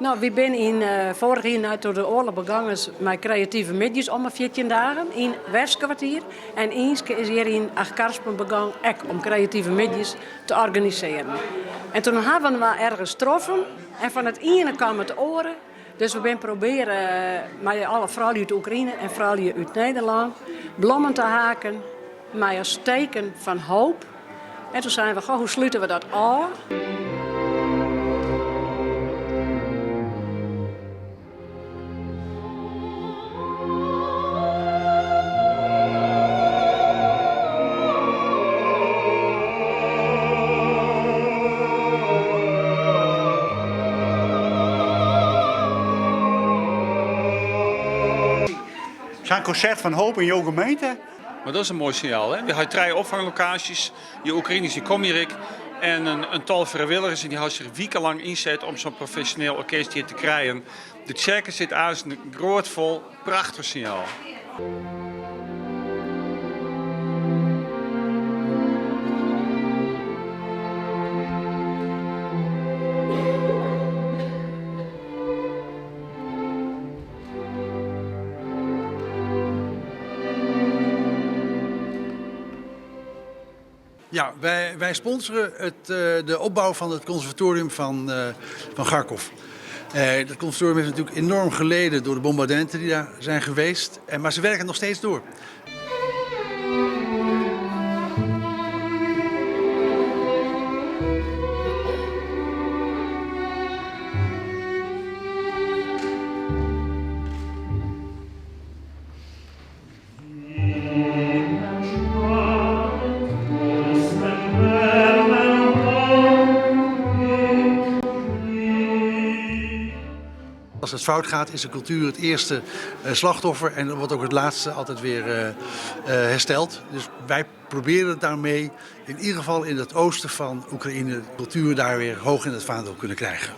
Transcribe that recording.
No, wy binne yn foarich jier nei troch de oarloch begongen mei kreative middeis om 'e 14 dagen yn Westerkwartier. En Ynske is hjir yn Achtkarspelen begûn ek om kreative middeis te organisearjen. En toen hawwe we ergens troffen en fan it iene kaam it oare. Dus we binne probearre mei alle froulju út Oekraïne en froulju út Nederlân blommen te haken mei as teken fan hoop. En toen seinen we, goh, hoe slute we dat ôf? Sa'n konsert fan hoop yn jo gemeente. Mar dat is in moai sinjaal. Hè? Wy hawwe trije opfanglokaasjes. Dy Oekraïners dy komme hjir ek. En in tal frijwilligers en dy hawwe sich wikenlang ynset om sa'n profesjoneel orkest hjir te krijen. De tsjerke sit aanst groatfol. Prachtich sinjaal. Ja, wij sponsoren de opbouw van het conservatorium van Kharkov. Dat conservatorium heeft natuurlijk enorm geleden door de bombardementen die daar zijn geweest. Maar ze werken nog steeds door. Als het fout gaat, is de cultuur het eerste slachtoffer en wordt ook het laatste altijd weer hersteld. Dus wij proberen daarmee in ieder geval in het oosten van Oekraïne de cultuur daar weer hoog in het vaandel kunnen krijgen.